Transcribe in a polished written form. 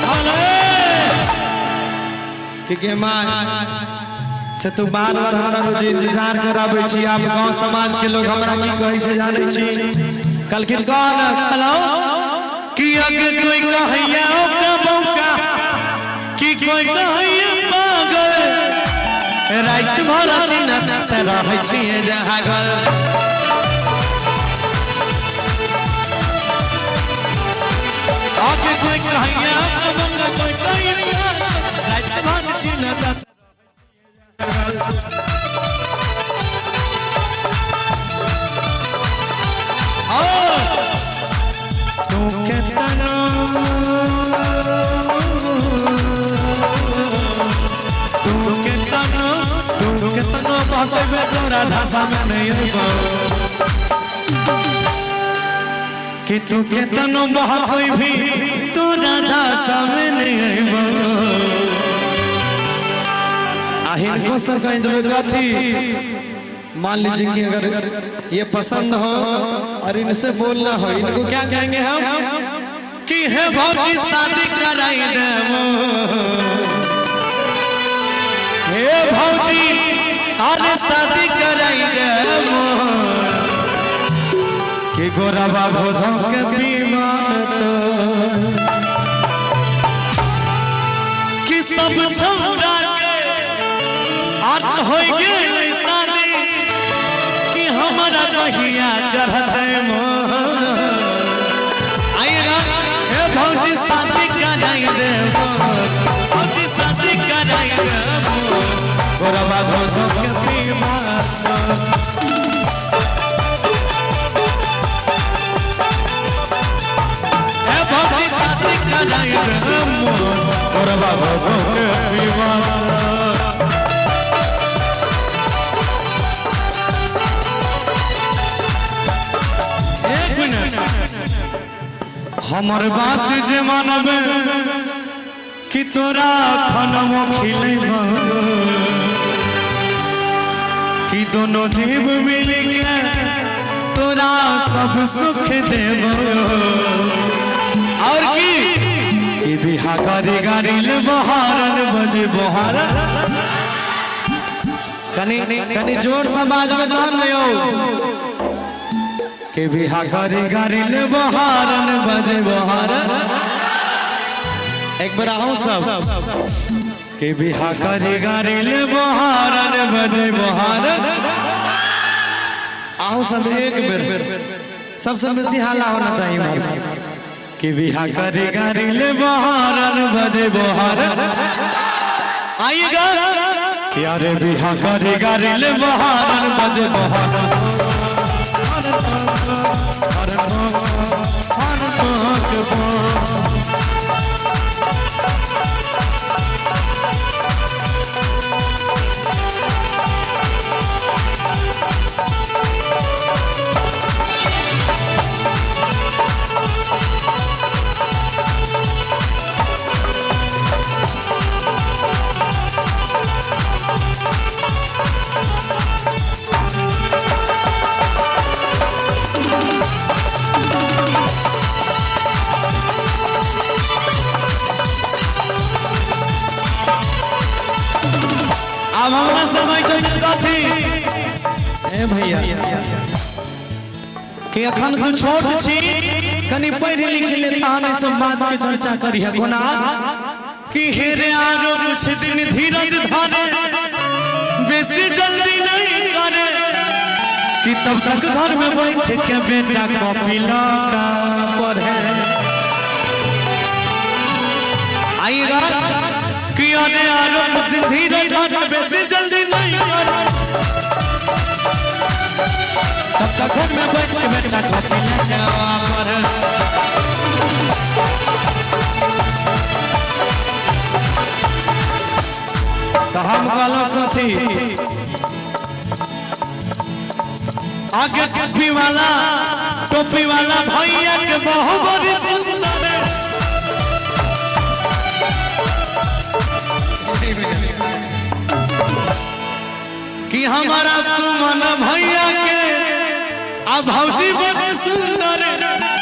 हम कहलहुँ कि गे माय से तू बार बार हमरा रोज इंतजार कराबै छी। आब गांव समाज के लोग हमरा की कहै छै जानै छी? कहलखिन कह न। कहलहुँ कि अगर कोई कहैया ओका बौका, कि कोई कहैया पागल, राति भर चिन्ह से रहै छियै जागल। आगे कोई कहैया ओका बौका, कोई कहैया राति भर चिन्ह से। तू केतना, तू केतना, तू केतना बहकेबे तोरा झांसा में नहीं अइबो। कि तू केतनो बहकेबी तोरा झांसा में नहीं अइबो। आ हिनको से कह देबै कथी, मान लीजिए कि अगर ये पसंद हो और इनसे बोलना हो, इनको क्या कहेंगे हम? कि हे भौजी शादी कराई देबो, हे भौजी अरे शादी कराई देबो, कि गोरबा भोधो के बीमार तो कि सब छौरा के आज हो गेल शादी, कि हमरा कहिया चढ़ते मोह। आइएगा, हे भौजी शादी कराई देबो, भौजी शादी कराई देबो, गोरबा भोधो के बीमार। हे भौजी शादी कराई देबो, गोरबा भोधो के बीमार। एक मिनट, हमर बात जे मानबे कि तोरा खानमो खिलेबो, कि दोनों जीव मिल के तोरा सब सुख देबो। और की बिहा करी गाड़ी ले बहारन बजे बहारन। कनी कनी जोर से बाजबे तहन ने यौ। के बिहा करी गाड़ी ले बहारन बजे बहारन। एक बार आहूँ सब। के बिहा करी गाड़ी ले बहारन बजे बहारन। आहूँ सब एक बेर, सबसे बेसी हाला होना चाहिए इम्हर से। कि बिहा करी गाड़ी ले बहारन बजे बहारन। आइएगा यारे बिहा करी गाड़ी ले बहारन बजे बहारन। अब हमरा से कहै छथिन कथी, ए भैया कि अखन तू छोट छी, कनि पढ़ि लिख ले तहन ई सब बात के चर्चा करिहे। कोना कि हेरे आरो कुछ दिन धीरज धरे, बेसी जल्दी नहीं करे, कि तब तक घर में बैठ के बेटा कॉपी लगा पढ़े। आइएगा कि अरे आरो कुछ दिन धीरज धरे, बेसी जल्दी नहीं करे, तब तक घर में बैठ के बेटा कॉपी लगा पढ़े। तो हम कहलहुँ कथी, आगे टोपी वाला भैया के बहु बड़ी सुंदर। कि हमारा सुमन भैया के आ भौजी बड़ी सुंदर।